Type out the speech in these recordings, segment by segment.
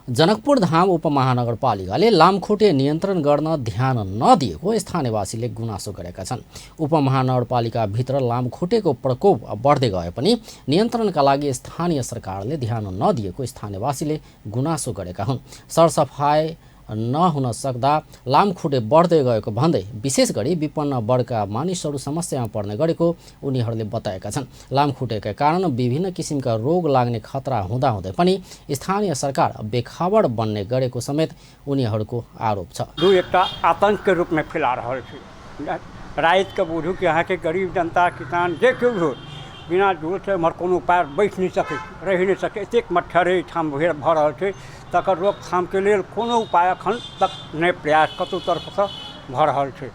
जनकपुर धाम उपमहानगरपालिकाले लामखुट्टे नियन्त्रण गर्न ध्यान नदिएको स्थानीयवासीले गुनासो गरेका छन्। उपमहानगरपालिकाभित्र लामखुट्टेको प्रकोप बढ्दै गए पनि नियन्त्रणका लागि स्थानीय सरकारले ध्यान नदिएको स्थानीयवासीले गुनासो गरेका हुन्। सरसफाई नहुन सक्दा लामखुट्टे बढ्दै गएको भन्दै विशेष गरी विपन्न वर्गका मानिसहरू समस्यामा पर्ने गरेको उनीहरूले बताएका छन्। लामखुट्टेका कारण विभिन्न किसिमका रोग लाग्ने खतरा हुँदाहुँदै पनि स्थानीय सरकार बेखबर बन्ने गरेको समेत उनीहरूको आरोप छ। दू एकटा आतंकके रूपमे फैला रहल छै। रातिके बुझू कि अहाँके गरीब जनता किसान जे केओ हो बिना जोरसँ एम्हर कोनो उपाय बैसि नहि सकै छै, रहि नहि सकै, एतेक मच्छर एहिठाम भऽ रहल छै। तकर रोकथामके लेल कोनो उपाय एखन तक नहि प्रयास कतहु तरफसँ भऽ रहल छै,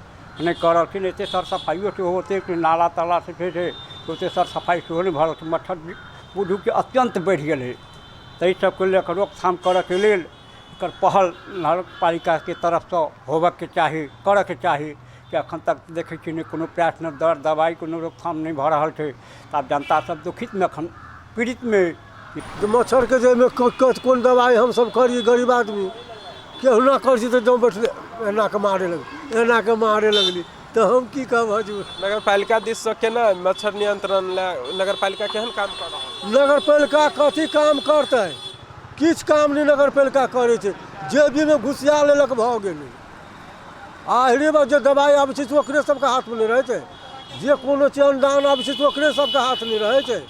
नहि कऽ रहल छै। एतेक सर सफाइयो सेहो ओतेक नाला ताला से छै ओतेक सर सफाइ सेहो नहि भऽ रहल छै। मच्छर बुझू कि अत्यन्त बढ़ि गेलै। ताहि सबके लऽ कऽ रोकथाम करऽके लेल एकर पहल नगरपालिकाके तरफसँ होबऽके चाही, करऽके चाही कि एखन तक देखै छी नहि कोनो प्रयास, नहि दर दबाइ, कोनो रोकथाम नहि भऽ रहल छै। तऽ आब जनता सब दुखितमे एखन पीड़ितमे। मच्छरके जे एहिमे कोन दबाइ हमसब करी, गरीब आदमी केहुना करै छी तऽ जँ बैठले एना कऽ मारे लगली, एना कऽ मारे लगली, तऽ हम की कहब हजूर। नगरपालिका दिससँ केना मच्छर नियंत्रण लए नगरपालिका केहन काम कऽ रहल? नगरपालिका कथी काम करतै? किछु काम नहि नगरपालिका करै छै। जेबीमे घुसिया लेलक भऽ गेलै। आहिरे बा जे दबाइ आबै छै से ओकरे सबके हाथमे नहि रहै छै, जे कोनो चीज अनुदान आबै छै से ओकरे सबके हाथमे रहै छै।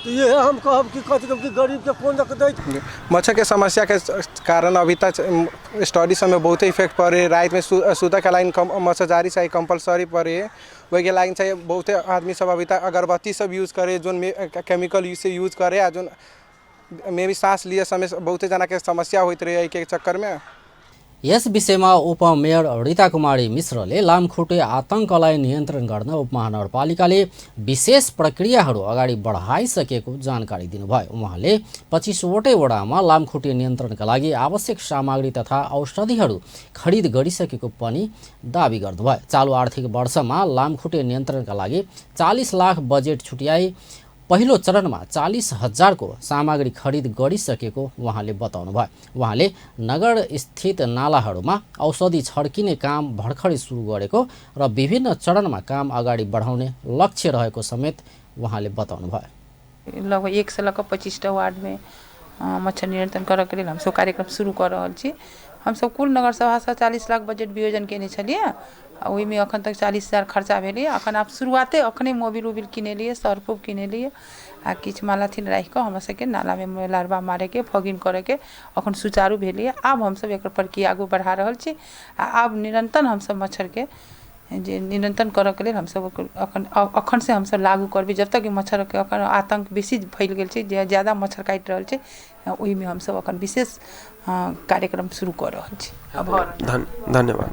तऽ इएह हम कहब कि कथी कहब कि गरीबके कोन दऽ कऽ दै छै। मच्छरके समस्याके कारण अभी तक स्टडी सबमे बहुते इफेक्ट पड़ै। रातिमे सुतैके लागि मच्छरदानी चाही, कम्पलसरी पड़ै। ओहिके लागि चाहिँ बहुते आदमी सब अभी तक अगरबत्ती सब यूज करै, जोन केमिकल यूज करै आ जोन मे भी साँस लिअ समय बहुते जनाके समस्या होइत रहै एहिके चक्करमे। यस विषयमा उपमेयर रीता कुमारी मिश्रले लामखुट्टे आतंकलाई नियन्त्रण गर्न उपमहानगरपालिकाले विशेष प्रक्रियाहरू अगाडि बढाइसकेको जानकारी दिनुभयो। उहाँले 25वटै वडामा लामखुट्टे नियन्त्रणका लागि आवश्यक सामग्री तथा औषधिहरू खरिद गरिसकेको पनि दावी गर्नुभयो। चालु आर्थिक वर्षमा लामखुट्टे नियन्त्रणका लागि 40 लाख बजेट छुट्याई पहिलो चरणमा 40,000 को सामग्री खरिद गरिसकेको उहाँले बताउनुभयो। उहाँले नगर स्थित नालाहरूमा औषधि छर्किने काम भर्खरै सुरु गरेको र विभिन्न चरणमा काम अगाडि बढाउने लक्ष्य रहेको समेत उहाँले बताउनुभयो। लगभग 1 से लऽ कऽ 25टा वार्डमे मच्छर नियंत्रण करऽके लेल हमसब कार्यक्रम शुरू कऽ रहल छी। हमसब कुल नगरसभासँ 40 लाख बजट वियोजन केने छलियै आ ओहिमे अखन तक 40,000 खर्चा भेलै। अखन आब शुरुआते अखने मोबिल उबिल किनेलियै, सर्फ उर्फ किनेलियै आ किछु मालाथिन राखि कऽ हमरा सबके नालामे लार्वा मारैके फॉगिंग करैके अखन सुचारू भेलैए। आब हमसब एकर प्रक्रिया आगू बढ़ा रहल छी आ आब निरन्तर हमसब मच्छरके जे नियंत्रण करऽके लेल हमसब अखन अखन से हमसब लागू करबै। जब तक मच्छरके अखन आतंक बेसी फैल गेल छै, जे ज्यादा मच्छर काटि रहल छै, ओहिमे हमसब अखन विशेष कार्यक्रम शुरू कऽ रहल छी। धन्यवाद।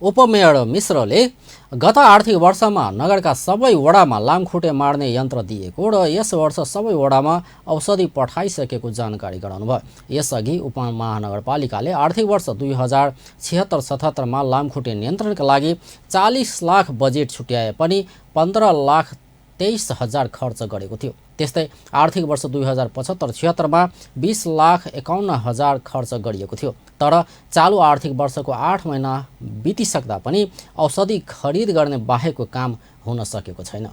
उपमेयर मिश्रले गत आर्थिक वर्षमा नगरका सबै वडामा लामखुट्टे मार्ने यन्त्र दिएको र यस वर्ष सबै वडामा औषधि पठाइसकेको जानकारी गराउनुभयो। यसअघि उपमहानगरपालिकाले आर्थिक वर्ष 2076-77 मा लामखुट्टे नियन्त्रणका लागि 40 लाख बजेट छुट्याए पनि 15,23,000 खर्च गरेको थियो। त्यस्तै आर्थिक वर्ष 2075-76 मा 20,51,000 खर्च गरिएको थियो। तर चालु आर्थिक वर्षको 8 महिना बितिसक्दा पनि औषधि खरिद गर्ने बाहेकको काम हुन सकेको छैन।